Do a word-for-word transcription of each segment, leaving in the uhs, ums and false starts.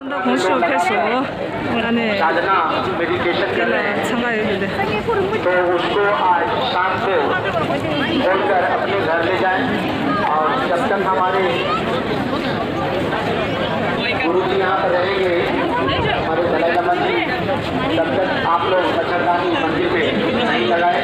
ད་གོང་ཞུ་ཕེབས་སོང་། ཨ་ནི། साधना मेडिटेशन कर रहे हैं, འཚང་ཁ་ཡོད་དེ། तो उसको आज शाम को बोलकर अपने घर ले जाएं। और जब तक हमारे गुरु जी यहाँ पर रहेंगे, हमारे दलाई लामा जी, तब तक आप लोग मच्छरदानी मंदिर में नहीं लगाएं।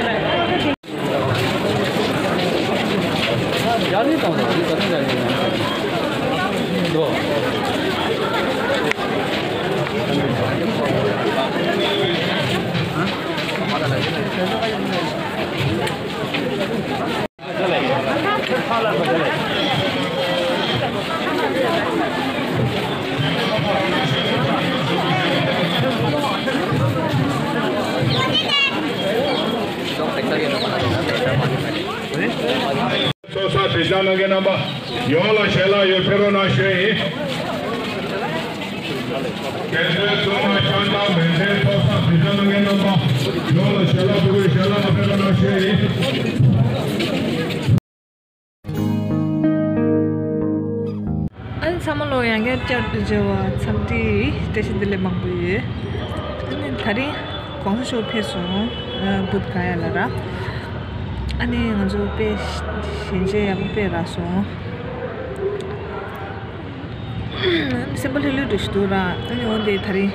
ཚོགས་བསགས་དྲི་བྱ་གནང་མཁན་རྣམ་པ་ཡོངས་ལ་ཞལ་ལག་ཡོད་ཕེབས་རོགས་གནང་ཞུ་ཡིན། དགེ་འདུན་བཙུན་མ་ཤང་དང་མེ་མཛད་ཚོགས་བསགས་དྲི་བྱ་གནང་མཁན་རྣམ་པ་ཡོངས་ལ་ཞལ་ལག་ཕུལ་བའི་ཞལ་ལག་ཕེབས་རོགས་གནང་ཞུ་ཡིན། ཨ་ནི་ཚང་མ་ལོ་ཡང་བསྐྱར་བསྐྱར་དུ་མཇལ་བ་འཚམས་འདྲི་བཀྲ་ཤིས་བདེ་ལེགས་མང་པོ་ཡོད། ཨ་ནི་དེ་རིང་གོང་ས་མཆོག་ཕེབས་སོང་། ཨ་བུད་ག་ཡ་ལ་ར། ཨ་ནི་ང་ཚོ་དཔེ་ཞལ་མཇལ་ཡག་པོ་དཔེ་རག་སོང་། སེམས་པ་ལྷོད་ལྷོད་འགྲོ་ཞིག་འདུག་ར། ཨ་ནི་འོན་ཏེ་དེ་རིང་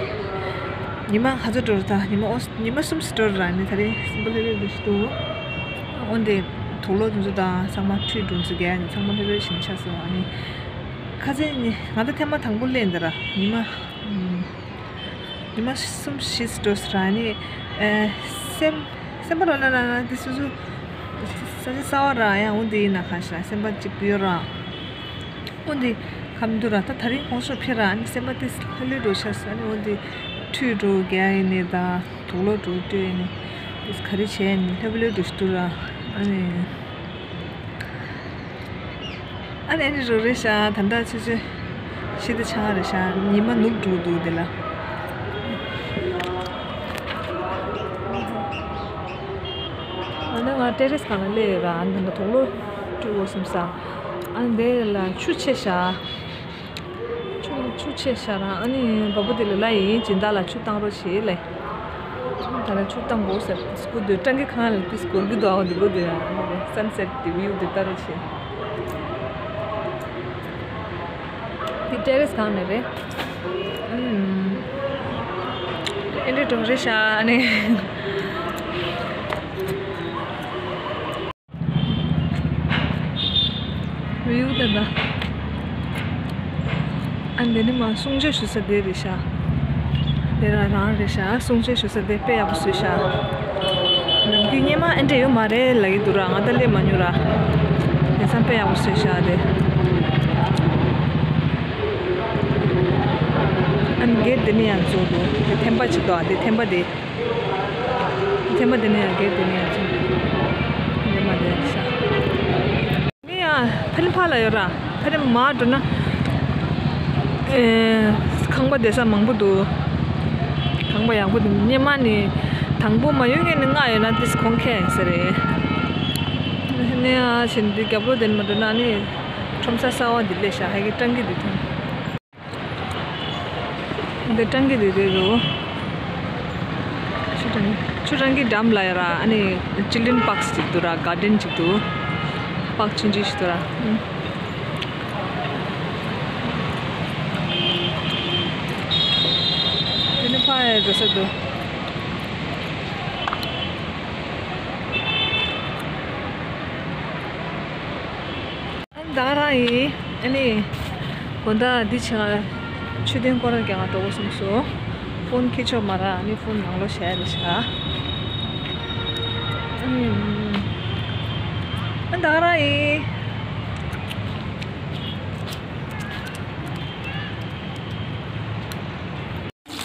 ཉི་མ་ག་ཚོད་འགྲོ་ར། ད་ཉི་མ་ཨོ་ཉི་མ་གསུམ་ཙམ་འགྲོ་ར། ཨ་ནི་དེ་རིང་སེམས་པ་ལྷོད་ལྷོད་འགྲོ་ཞིག་འདུག་འོན་ཏེ་དུག་ལོག་དེ་ཚོ་དང་ཚང་མ་འཁྲུད་འགྲོ་ཚུལ་གྱི་ཨ་ནི་ཚང་མ་ལྷོད་ལྷོད་ཞིག་ཆགས་སོང་། ཨ་ནི་ཁ་ཚན་ནི་ང་ད་ཐེངས་མ་དང་པོ་སླེབས་འདི་ར། ཉི་མ་ཉི་མ་གསུམ་བཞི་འགྲོ་ས་ར། ཨ་ནི་ཨེ་སེམས་སེམས་པ་ར་ན་ན་ན་དེ་སུ་སུ་ས་ཆ་གསར་པ་ར། ཡང་འོན་ཏེ་ཡིན་ན་ག་ཤ་སེམས་པ་གཅིག་པུ་ཡོད་ར། འོན་ཏེ་ཁམ་དུ་ར། ད་དེ་རིང་གོང་ས་མཆོག་ཕེབས་ར། ཨ་ནི་སེམས་པ་དེ་ལྷོད་ལྷོད་འགྲོ་ཤག་ས། ཨ་ནི་འོན་ཏེ་འཁྲུད་འགྲོ་རྒྱག་ཡིན་ནི་དང་དུག་ལོག་འགྲོ་སྤྲོད་ཡིན་ནི་དེ་ག་རེ་བྱས་ཡིན་ནི་ལྷོད་ལྷོད་འགྲོ་ཞིག་འདུག་ར། ཨ་ནི་ཨ་ནི་ཨ་ནི་རོ་རེད་ཤག་ད་ལྟ་ཆུ་ཚོད་བཞི་དང་ཕྱེད་ཀ་རེད་ཤག་ཉི་མ་ནུབ་འགྲོ་འདུག་དེ་ལ། ཨ་ནི་ང་ཏེ་རེ་སི་སྒང་ལ་སླེབས་ཡོད་ར། ཨ་ནི་ད་ལྟ་དུག་ལོག་སྤྲོད་དགོས་བསམ་ས། ཨ་ནི་དེ་ལ་ཆུ་ཆེ་ཤག་ཆུ་ཆུ་ཆེ་ཤག་ར། ཨ་ནི་བ་པོ་དེ་ལ་ལ་ཡིན་སྦྱིན་བདག་ལ་ཆུ་བཏང་རོགས་བྱེད་ལེ། ད་ལ་ཆུ་བཏང་དགོས་ཟེར་སྐུ་དུས་སྤྲང་གི་ཁང་ལ་དུས་སྐོར་གི་འདུག་ཨ་འདི་པོ་དེ་ཡ་ཨ་ནི་སན་སེཊ་དེ་བིའུ་དེ་ལྟ་རོགས་བྱེད། འདི་ཏེ་རེ་སི་སྒང་ནས་རེད། ཨ་ནི་ཨེ་འདྲ་འགྲོ་རེད་ཤག་ཨ་ནི། བིའུ་དེ་ད། ཨ་འདི་ནི་མ་གསུང་ཆོས་ཞུ་ས་དེ་རེད་ཤག་དེ་རང་རང་རེད་ཤག་གསུང་ཆོས་ཞུ་ས་དེ་དཔེ་ཡག་པོ་བཟོས་ཤག་ནམ་རྒྱུན་སྔོན་མ་ཨེ་འདྲ་ཡོད་མ་རེད་ལབ་ཀྱི་འདུག་ར། ང་ད་སླེབས་མ་མྱོང་ར། དེང་སང་དཔེ་ཡག་པོ་བཟོས་ཤག་དེ། ཨ་ནི་གེ་དེ་ནི་ཡང་བཟོ་འདུག་དེ་ཐེམ་པ་ཅིག་འདུག་ཨ་དེ་ཐེམ་པ་དེ། ཐེམ་པ་དེ་ནས་ཡང་བརྒལ་དེ་ནས་ཡང་ཚུར་འདི་མ་དེ་ཤ། ནི་ཡང་ཕ་ནི་ཕ་ལ་ཡོད་ར། ཕ་ནི་མ་འགྲོ་ན། ཨེ། ཁང་པ་བསྡད་ས་མང་པོ་འདུག་ཁང་པ་ཡག་པོ་འདུག་སྔོན་མ་ནི་དང་པོ་མ་ཡོང་ངས་ནི་ལྔ་ཡོད་ན་ཏིས་གོང་ཁེ་ཡིན་ས་རེད། ནི་ཡང་ཕྱིན་འདི་རྒྱབ་ལོགས་དེ་ནས་མ་འགྲོ་ན་ནི་ཁྲོམ་ས་གསར་པ་འདི་སླེབས་ཤག་ཧ་གི་སྤྲང་གི་འདི་ཐོན། འདི་སྤྲང་ཀི་དེ་དེ་རུ། ཆུ་སྤྲང་ཆུ་སྤྲང་ཀི་འགྲམ་ལ་ཡ་ར། ཨ་ནི་ཅིལ་ཌྲེན་པཱརཀ་ཅིག་འདུག་ར། གར་ཌེན་ཅིག་འདུག་པཱརཀ་ཆུང་ཆུང་ཞིག་འདུག་ར། དེ་ནི་ཕ་ཡ་འགྲོ་ས་འདུག་ཨ་ནི་ད་ག་རང་ཡིན། ཨ་ནི་དགོང་དག་འདི་ཆ་མཆོད་རྟེན་སྐོར་ར་རྒྱག་ག་འགྲོ་དགོས་བསམ་སོང་། ཕོན་འཁྱེར་ཆོག་མ་ར། ཨ་ནི་ཕོན་ནང་ལོགས་བཞག་ཡ་རེད་ཤག་ཨ་ནི་ཨ་ནི་ད་ག་རང་ཡིན།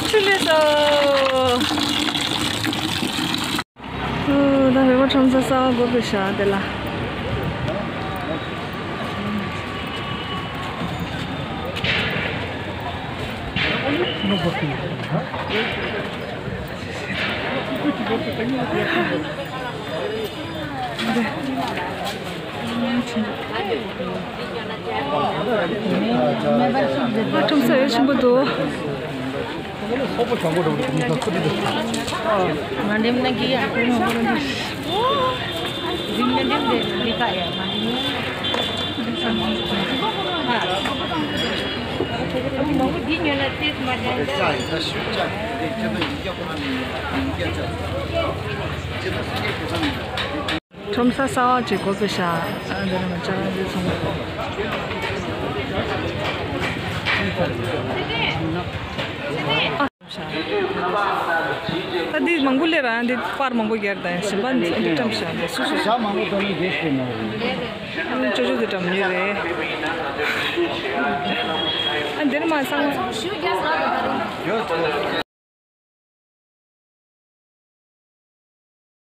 ཆུ་ལས་སོ། ད་བོད་པ་ཁྲོམ་ས་གསར་པ་དགོས་པའི་ཞག་དེ་ལ། ཁྲོམ་ས་ཡོད་ཆེན་པོ་འདུག་ཁྲོམ་ས་གསར་པ་ཅིག་སྒོ་ཕྱེ་ཤག་ཨ་འདི་ནས་ང་ཅག་རང་འདི་ཚོ་ཨ། ད་འདི་མང་པོ་སླེབས་ར། འདི་པར་མང་པོ་རྒྱག་དང་གཞན་པ་འདི་བཀྲམ་ཤག་འདི་སུ་སུ་ཞག་མང་པོ་འགྲོ་ནས་རྗེས་སུ་མ་རེད། ཅོ་ཅོ་འདི་བཀྲམ་ཉོས་རེད། ཨ་འདིར་མ་སང་།